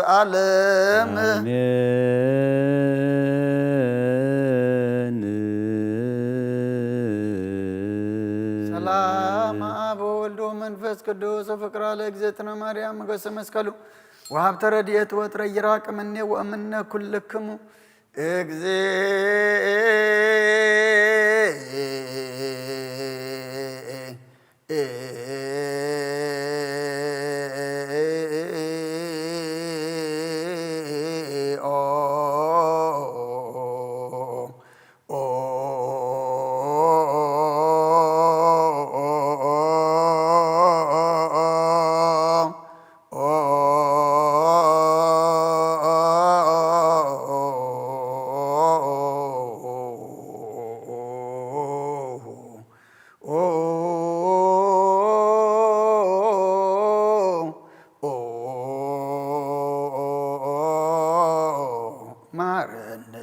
ዓለም። ኣሜን። ሰላም ኣብ ወወልድ ወመንፈስ ቅዱስ ፍቅራ ለእግዝእትነ ማርያም ሞገሰ መስቀሉ ወሀብተ ረድኤት ወጥረ ይራቅ ምኔ ወእምነ ኩልክሙ። ማረነ።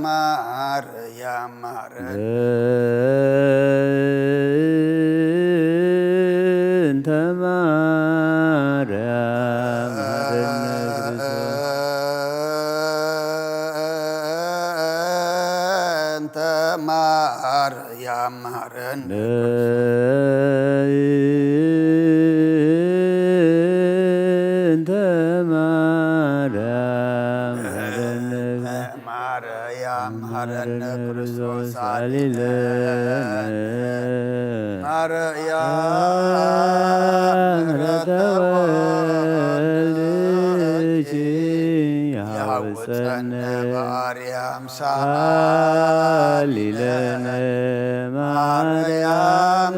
ማርያም ማረን። በእንተ ማርያም መሐረነ ክርስቶስ። በእንተ ማርያም ማረን። በእንተ ማርያም መሐረነ። ማርያም መሐረነ ክርስቶስ አሊለነ። ማርያም ምሕረተ ወልድኪ ያውፀነ በአርያም ሳሊ ለነ ማርያም።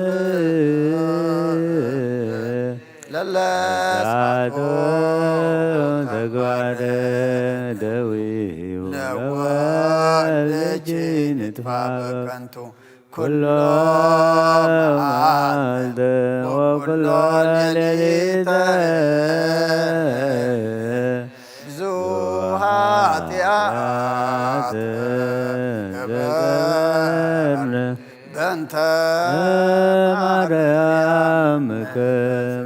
ለለስዓቶ ተግባረ ደዊሁ ለወልድኪ ንጥፋ በከንቱ ኩሎ መዓልተ ወኩሎ ሌሊተ ብዙ ኃጢአት ገበርነ በእንተ ማርያምከ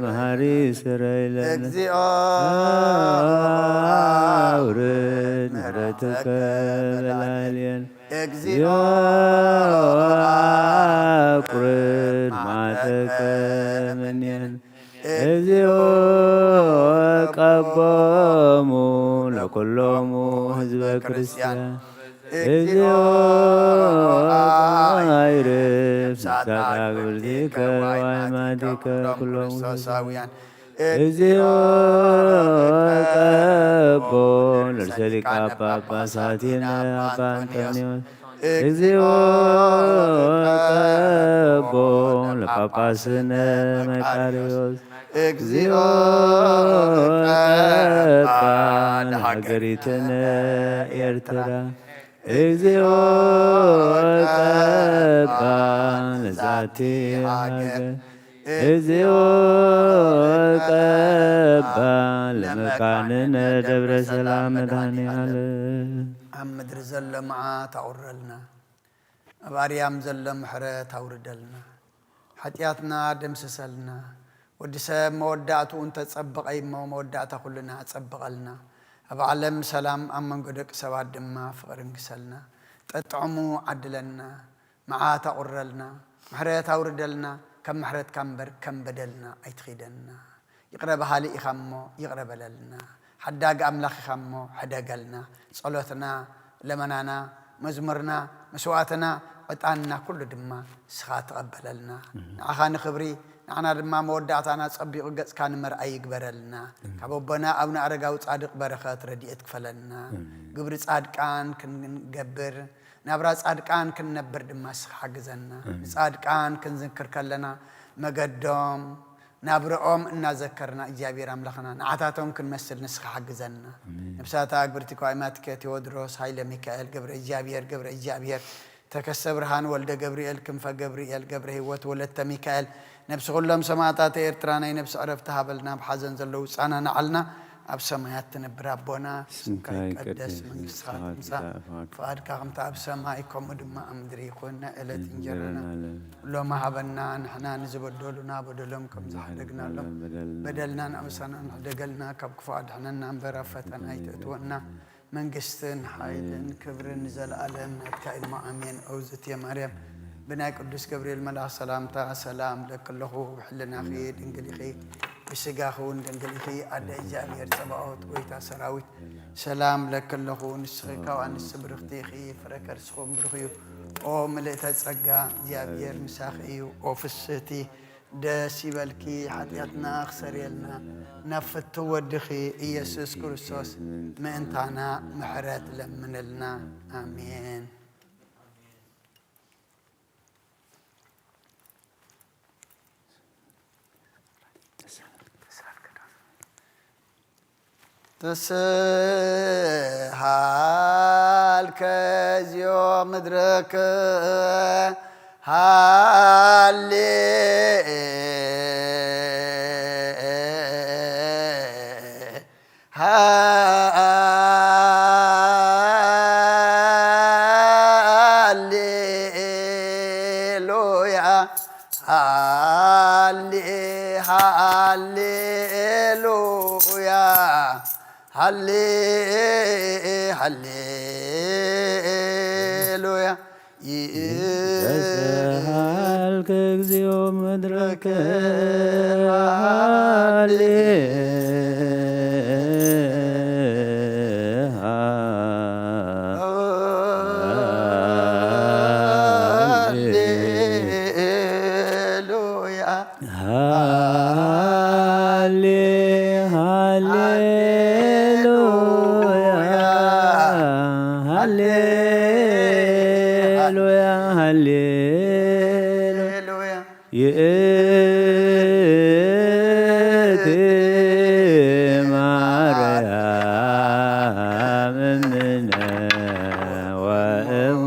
መሐሪ ስረይ ለነ። እግዚኦ አውርድ ምሕረትከ በላዕሌነ። እግዚኦ አቁርር መዓተከ እምኔነ። እግዚኦ ቀቦሙ ለኩሎሙ ህዝበ ክርስቲያን። እግዚኦ አይርፍ ነፍሳት አግብርቲከ ወአይማቲከ ኩሎሙ ክርስቶሳውያን። እግዚኦ ቀቦ ለርእሰ ሊቃነ ጳጳሳቲነ አባ አንጦንዮስ። እግዚኦ ቀቦ ለጳጳስነ መቃርዮስ። እግዚኦ ቀባ ለሃገሪትነ ኤርትራ። እግዚኦ ቀባ ለዛቲ ሃገር። እግዚኦ ቀባ ለመካንነ ደብረ ሰላም መድኃኔ ዓለም። ኣብ ምድሪ ዘሎ መዓት ኣቑረልና፣ ኣብ ኣርያም ዘሎ ምሕረት ኣውርደልና። ሓጢኣትና ደምስሰልና። ወዲ ሰብ መወዳእትኡ እንተጸበቐ እሞ መወዳእታ ኩልና ኣጸብቐልና። ኣብ ዓለም ሰላም፣ ኣብ መንጎ ደቂ ሰባት ድማ ፍቕሪ እንግሰልና። ጠጥዕሙ ዓድለና፣ መዓት ኣቑረልና፣ ምሕረት ኣውርደልና። ካብ ምሕረትካ እምበር ከም በደልና ኣይትኺደና። ይቕረ በሃሊ ኢኻ እሞ ይቕረ በለልና። ሓዳጊ ኣምላኽ ኢኻ እሞ ሕደገልና። ጸሎትና፣ ለመናና፣ መዝሙርና፣ መስዋእትና፣ ዕጣንና ኩሉ ድማ ንስኻ ተቐበለልና። ንዓኻ ንኽብሪ፣ ንዓና ድማ መወዳእታና ጸቢቑ ገጽካ ንመርኣይ ይግበረልና። ካብ ኣቦና ኣቡነ ኣረጋዊ ጻድቕ በረኸት ረድኤት ክፈለልና። ኣሜን። ግብሪ ጻድቃን ክንገብር፣ ናብራ ጻድቃን ክንነብር ድማ ንስኻ ሓግዘና። ኣሜን። ንጻድቃን ክንዝክር ከለና መገዶም ናብርኦም እናዘከርና እግዚኣብሔር ኣምላኽና ንዓታቶም ክንመስል ንስኻ ሓግዘና። ኣሜን። ነብሳታ ኣግብርቲ ከዋይማትከ ቴዎድሮስ፣ ሃይለ ሚካኤል፣ ገብረ እግዚኣብሔር፣ ገብረ እግዚኣብሔር፣ ተከስተ ብርሃን፣ ወልደ ገብርኤል፣ ክንፈ ገብርኤል፣ ገብረ ህይወት፣ ወለተ ሚካኤል፣ ነብሲ ኩሎም ሰማእታት ኤርትራ ናይ ነብሲ ዕረፍቲ ሃበልና፣ ኣብ ሓዘን ዘለዉ ጻናናዓልና፣ ኣብ ሰማያት ትነብር ኣቦና፣ ስምካ ይቀደስ፣ መንግስትኻ ትምጻእ፣ ፍቓድካ ከምቲ ኣብ ሰማይ ከምኡ ድማ ኣብ ምድሪ ይኹን፣ ናይ ዕለት እንጀራና ሎሚ ሃበና፣ ንሕና ንዝበደሉና በደሎም ከም ዝሓደግናሎም በደልና ንኣምሳና ንሕደገልና፣ ካብ ክፉእ ኣድሕነና እምበር ኣብ ፈተና ኣይተእትወና፣ መንግስትን ሓይልን ክብርን ንዘለኣለም ናትካ እዩ እሞ ኣሜን። ኦዝትየ ማርያም ብናይ ቅዱስ ገብርኤል መልኣኽ ሰላምታ ሰላም እብለኪ ኣለኹ፣ ብሕልናኺ ድንግል ኢኺ፣ ብስጋኺ እውን ድንግል ኢኺ፣ ኣደ እግዚኣብሔር ጸባኦት፣ ጎይታ ሰራዊት፣ ሰላም እብለኪ ኣለኹ። ንስኺ ካብ ኣንስቲ ብርኽቲ ኢኺ፣ ፍረ ከርስኺ እውን ብሩኽ እዩ። ኦ ምልእተ ጸጋ፣ እግዚኣብሔር ምሳኺ እዩ። ኦ ፍስህቲ፣ ደስ ይበልኪ፣ ሓጢኣትና ክሰርየልና፣ ናብ ፍትው ወድኺ ኢየሱስ ክርስቶስ ምእንታና ምሕረት ለምንልና። ኣሜን። ተስሃልከ ዚኦ ምድርክ ሃሌ ሃሌ ሃሌሉያ። ይእቲ ይትበሳልከ እግዚኦ ምድረከ ሃሌ ሃሌሉያ። ሃሌ ሃሌሉያ። ሃሌሉያ። ሃሌሉያ። ይእቲ ማርያም እምነ ወእሙ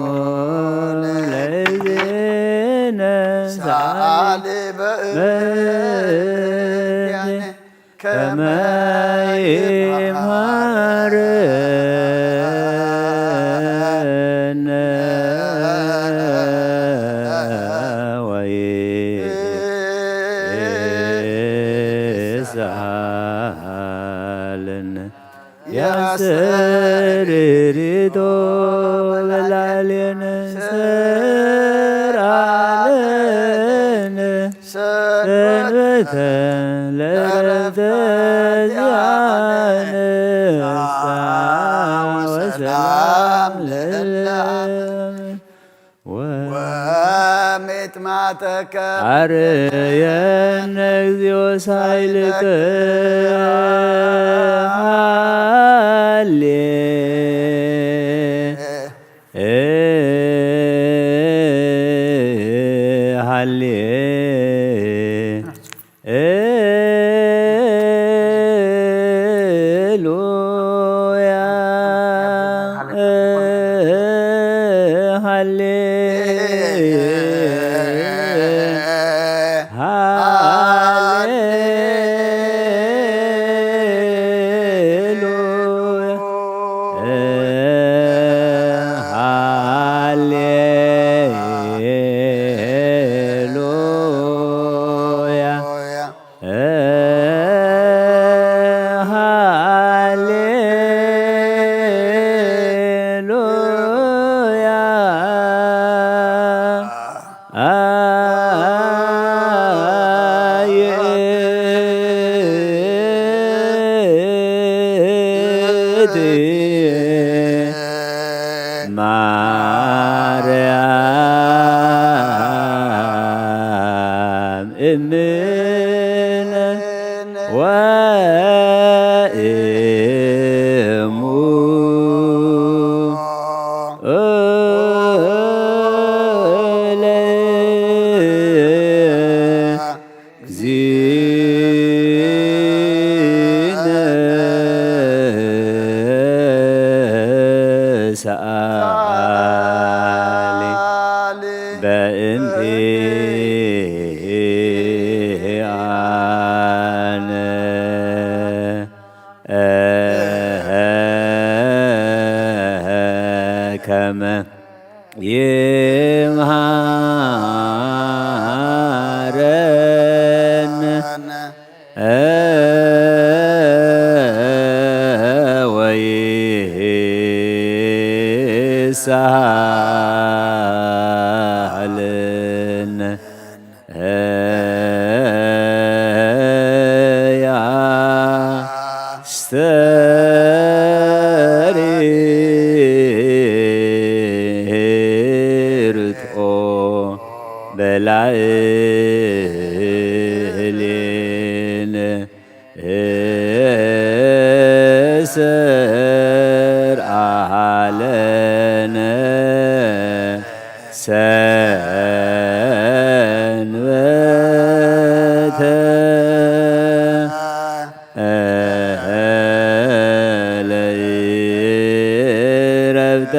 ለእዜነ ሰአሊ በእዝያነ ከመ ይምሃረነ ወይስአለነ። ያስተርእይ ርኢቶ በላዕሌነ ሰርዓለነ ሰንበተ ለዕረፍተ ዚአነ ፍስሓ ወሰላም ለእለ አመን። ወ- ወሚጥማተከ አርየነ እግዚኦ ሳይልከ ሃሌ ሃሌ ሉያ ሃሌ ሃሌ ሉያ ሃሌ ሉያ ሃሌሉያ። አየት ማርያም እምነ ወእሙ ለእግዚእነ ሰአሊ በእንቲአነ ከመ ይምሃረነ ወይስአለነ። ያስተርእይ ርትኦ በላዕሌነ እሰር አሃለነ ሰንበተ ለይረብተ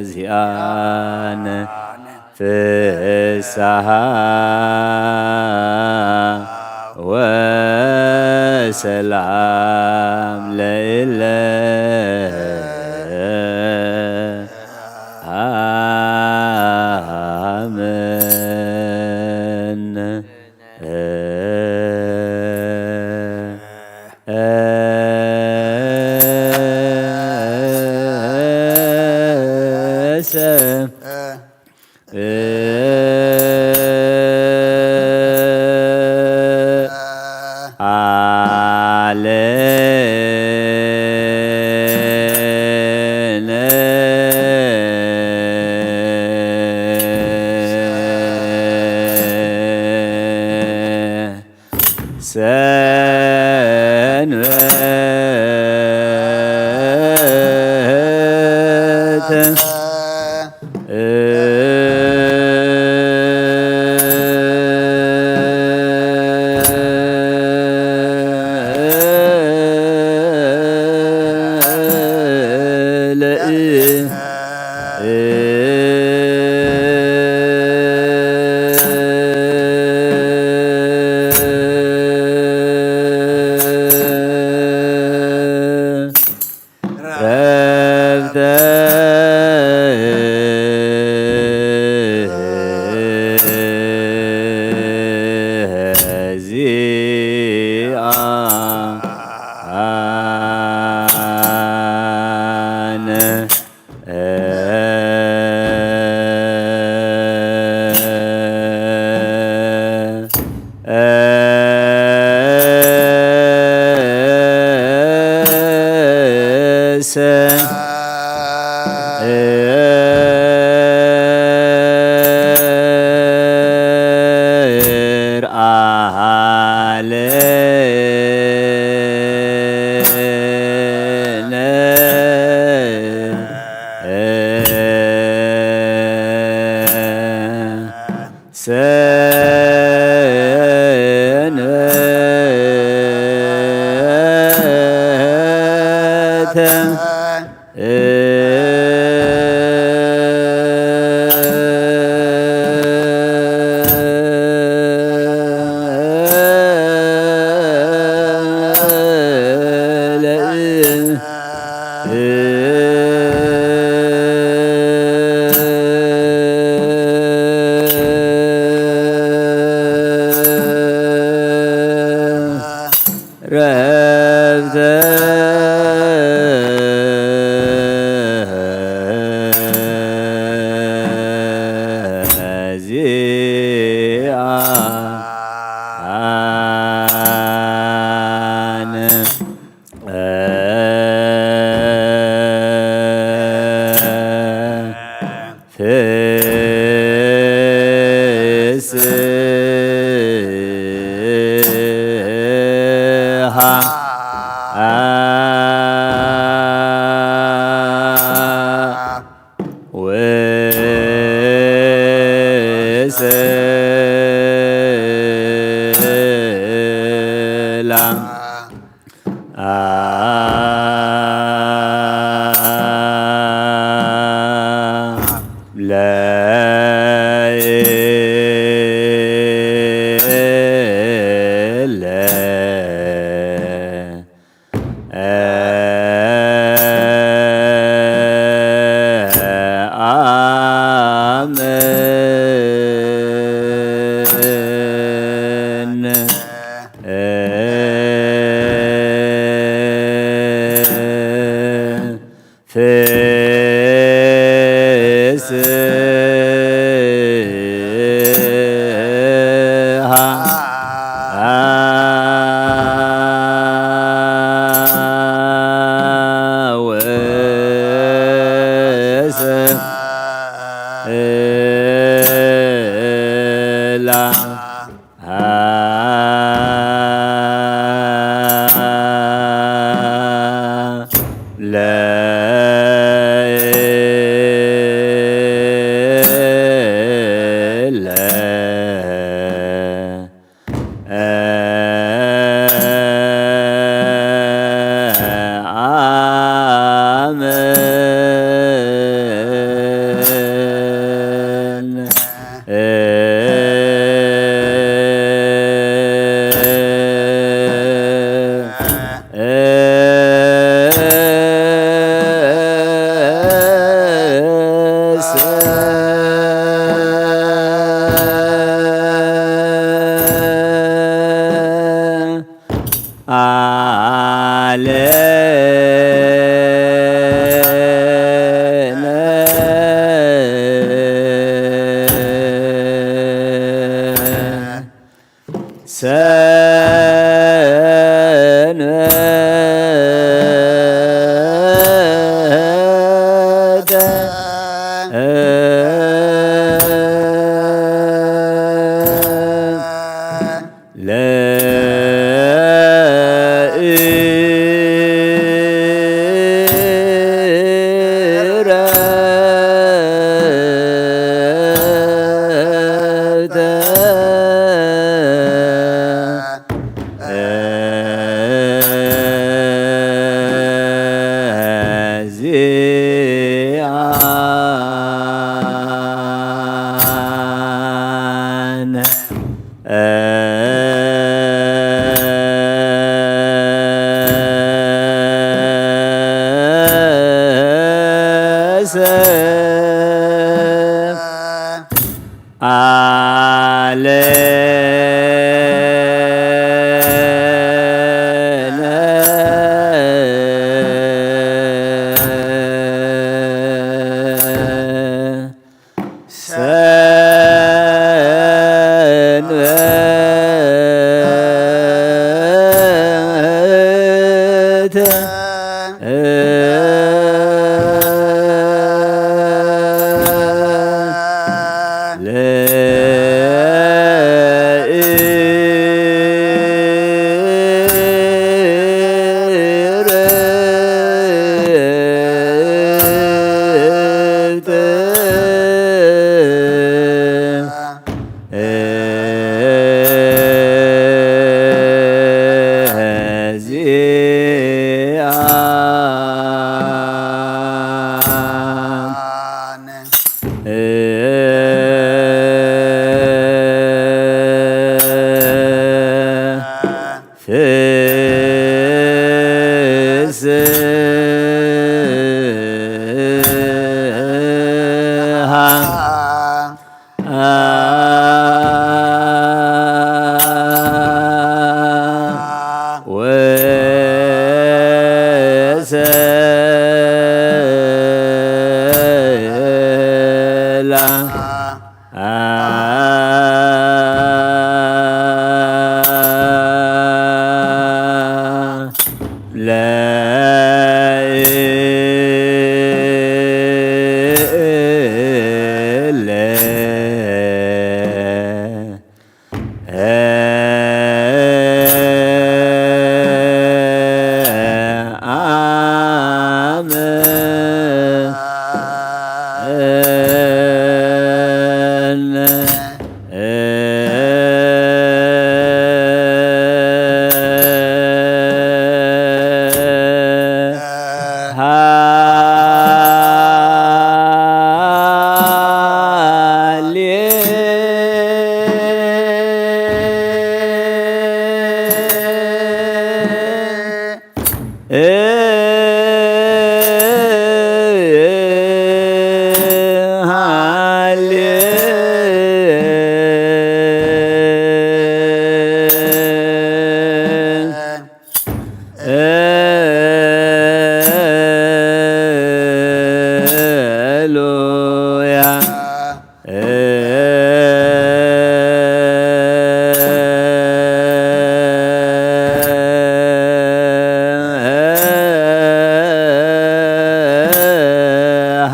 ዚአነ ፍስሓ ወሰላም ለእለ አመን። ረብተ ዚአነ ፍስሃ ወሰላም ለይለ አምን ፍስሃ ወሰላም ለይለ አምን አሌነ ሰንበተ ለእረፍተ ዚአነ አሌነ ሰንበተ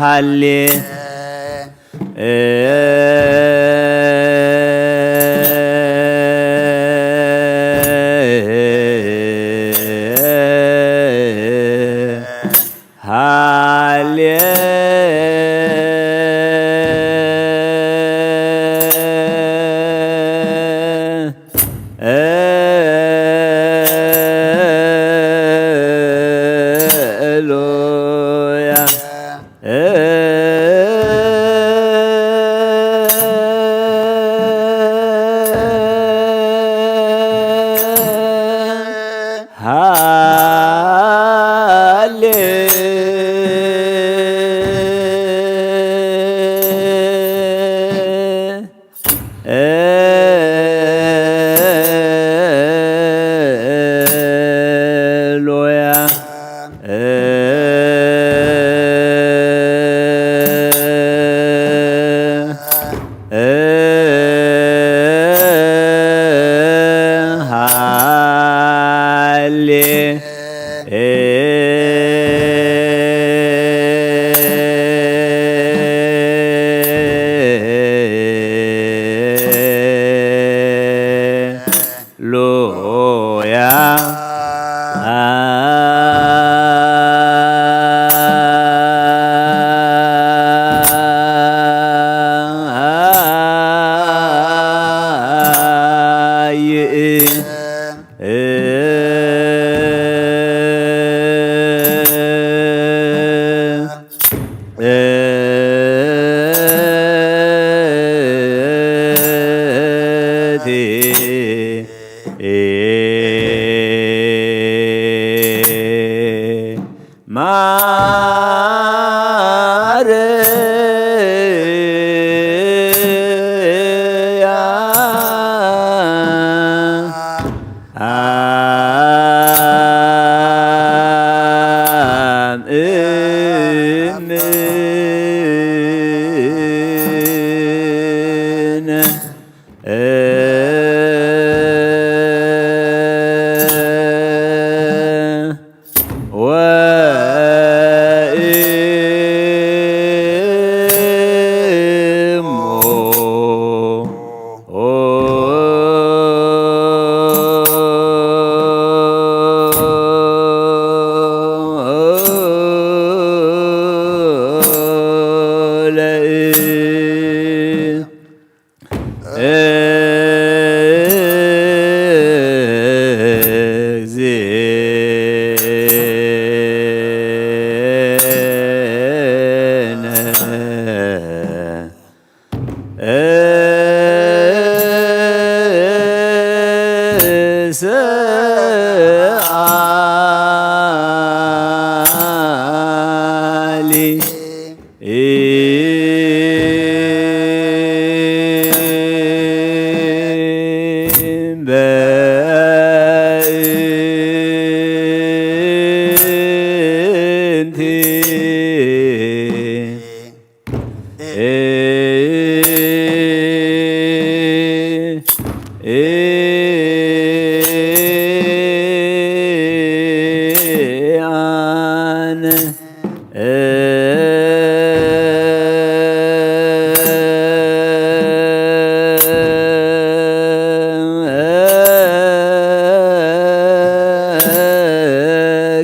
ሃሌ ሃሌ ሉያ ሃሌ ሉያ ሃሌ ሉያ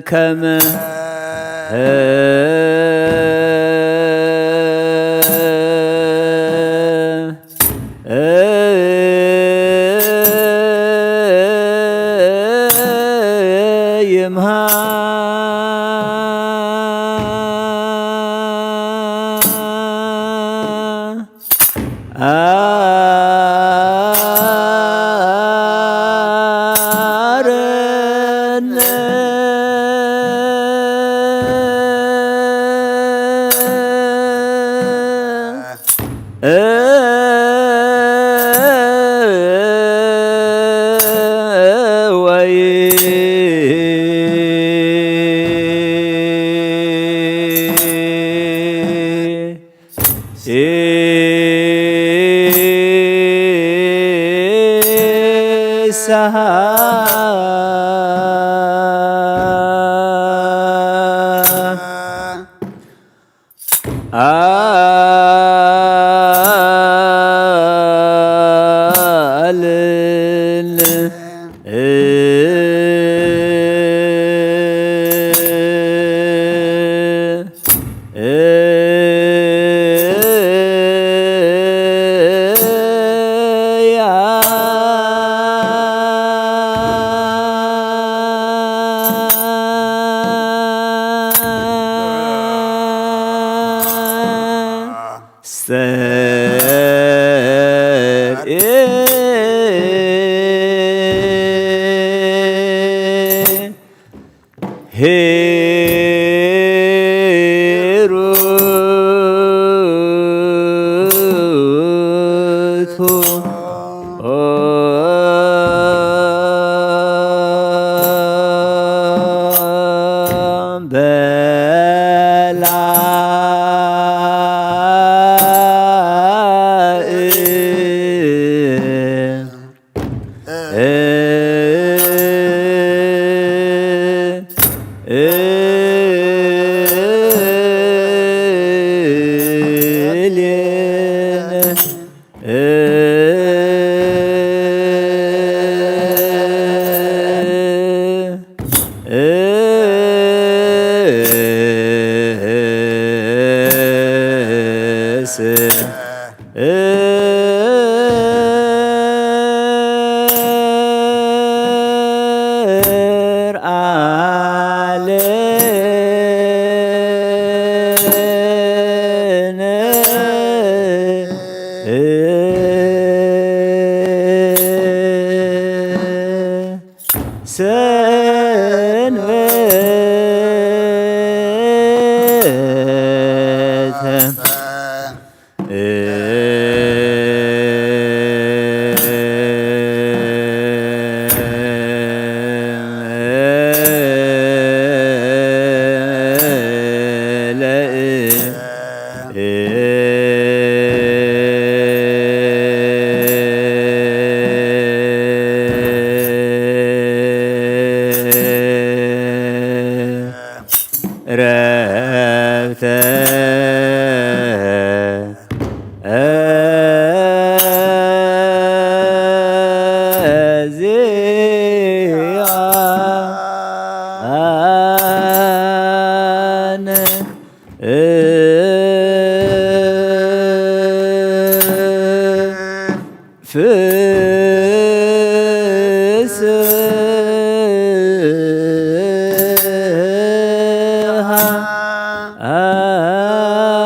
ከመ ይምሃ